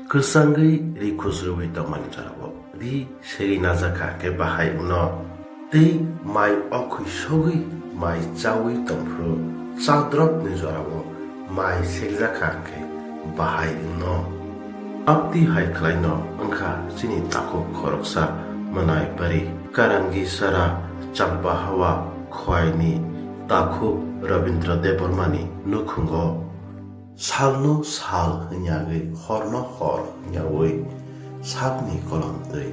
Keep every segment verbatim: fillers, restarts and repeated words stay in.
Kwchangwi ri khusrwi tongmani jorao ri segwi najakha khe bahai wngno. Tei mai okhwi sogwi mai chawi tongphuru chadrokni jorao mai segjakha khe bahai wngno. Abdi hai khlaino wngkha chini takhuk khoroksa Manai Bari. Karangi sara Champa Hawa Khwaini takhuk Rabindra Debbarmani nukhungo. Salno sal hwnyawi, horno hor hwnyawi, sakni kolomtwi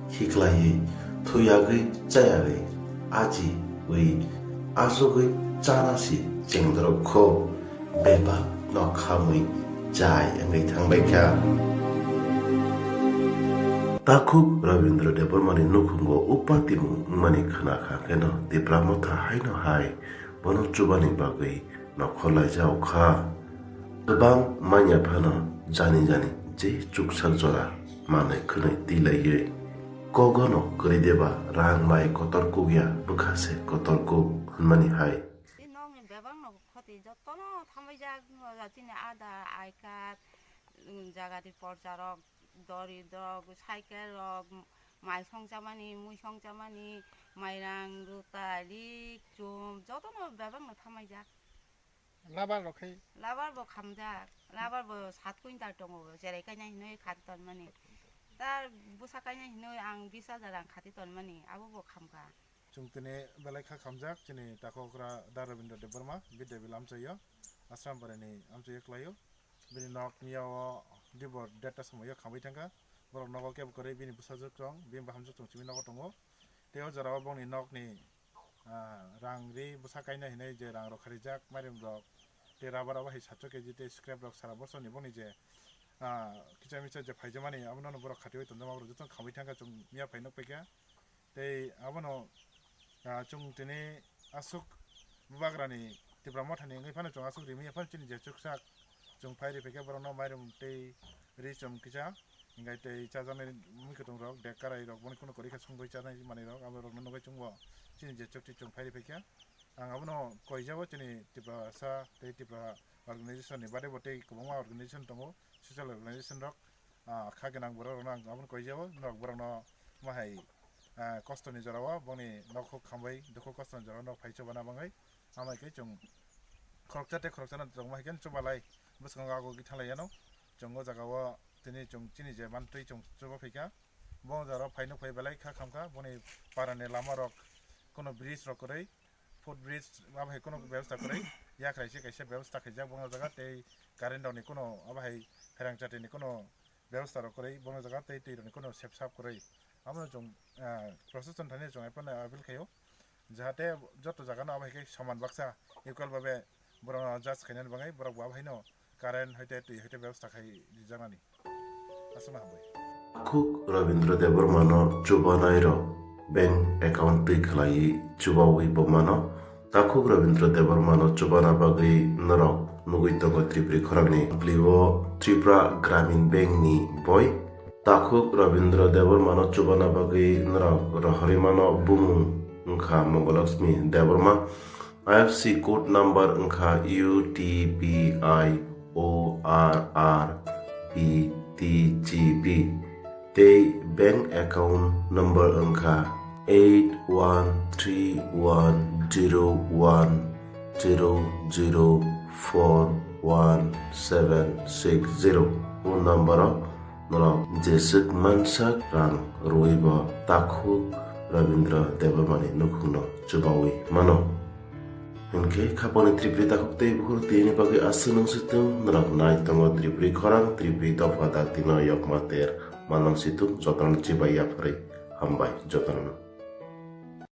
hiklaiwi, thuyagwi chayagwi, ajiwi, asugwi chana si chengdorok kho, bebak no khamwi chai wngwi thangbaikha. Takhuk Rabindra Debbarmani nukhungo upati mung wngmani khwnakha kheno Tipra Motha haino hai bono chubani bagwi nokhorlaijak kha. Kwbang manya phano jani jani je chuksak jora manwi khwnwi twi laiwi. Kogono kwrwi deba rang mai kotor kukya bwkha se kotor kuk hwnmani hai. Tei nokni bebakno khoti jotono thambaijak, chini ada, I card, um, jagati porcha rok, dori rok, cycle rok, mai songchamani, mui songchamani, mairang, rutai, rik, chum, jotono bebakno thambaijak. Labar rok khai? Labar bo khamjak, labar bo sat quintal tongo, cherai kaina hinwi khati tonmani. Ta bwsa kaina hinwi ang bis hajar rang khati tonmani, abo bo khamkha. Chwng tini belai kha khamjak chini takhukra Da Rabindra Debbarma, Bidya Vil amchaio, Ashram Barini amchaio klaio. Bini nok miyao Dibor derta somoio khamwi thangkha. Borok nogo kebo kwrwi bini bwsajwk chwng, bini bahamjwk chwng simi nogo tongo. Tei o jorao bongni nokni, ah, rang ri bwsa kaina hinwi je rang rok kharijak, mairum rok tei rubber abo hai sacho keji tei scrap rok sara borsoni bongni je, ah, kicha micha je phaijamani abono borok khatiwi tonjama borok jotono khamwi thangkha chwng miya phai nukphaikha. Tei abono, ah, chwng tini aswk bubagrani Tipra Mothani wngwi phano chwng aswk rimwi phano chini je chuksak chwng phai riphaikha borokno mairum tei ri chwng kisa, hinkhe tei chajaknai mui kwthwng rok, dek karai rok, boni kheno kwrwi khe songwi chanai manwi rok, abo rokno nugwi chwngbo chini je chukti chwng phai riphaikha. Ang abono koijabo chini Tiprasa tei Tipra organization ni bade bo tei kwbangma organization tongo, social organization rok, ah, kha gwnang borok rokno ang abono koijabo, norok borokno ma hai, ah, kosto ni jora o bongni nok huk khambai dukhu kosto ni jora o nok phai chobana bangwi, amai khe chwng khoroksa tei khoroksa no tongma hai khe chubalai bwskango ago gwi thanglai yano. Chwng o jaga o tini chwng chini je mantwi chwng chuba phaikha, bo jora o phai nuk phai belai kha khamkha, boni para ni lama rok kono bridge rok kwrwi, foot bridge abo hai kono bebostha kwrwi, yakrai se kaisa bebostha khaijak bo jaga tei current rok ni kono abo hai pherang chati ni kono bebostha rok kwrwi, bono jaga tei twi rokni kono sepsap kwrwi. Abono chwng, ah, procession thani chwng ephano appeal khaio, jahate joto jagano abo hai khe soman baksa equal babe borokno adjust khainani bagwi borok bo abo haino current hai tei twi hai tei bebostha khai rijaknani. Aswkno hambai. Takhuk Rabindra Debbarmano chubanai rok bank account twi khlaiwi chubawi bo mano. Takhuk Rabindra Debbarmano chubana bagwi norok nugwi tongo Tripuri khorangni amplio Tripura Gramin Bank ni boi. Takhuk Rabindra Debbarmano chubana bagwi norok rohorwi mano bumung wngkha Mongolakshmi Debbarma. I F S C code number wngkha U T B I O R R B T G B. Tei bank account number wngkha eight one three one zero one zero zero four one seven six zero. O number o norok jeswk mansak rang rwui bo Takhuk Rabindra Debbarmani nukhungno chubaui mano. Hinkhe khapangni Tripuri takhuk tei bukhuk tini bagwi aswk nung situng norok nai tongo Tripuri khorang Tripuri dopha daktino yokma ter manang situng jotono chibai yapharwi hambai jotono.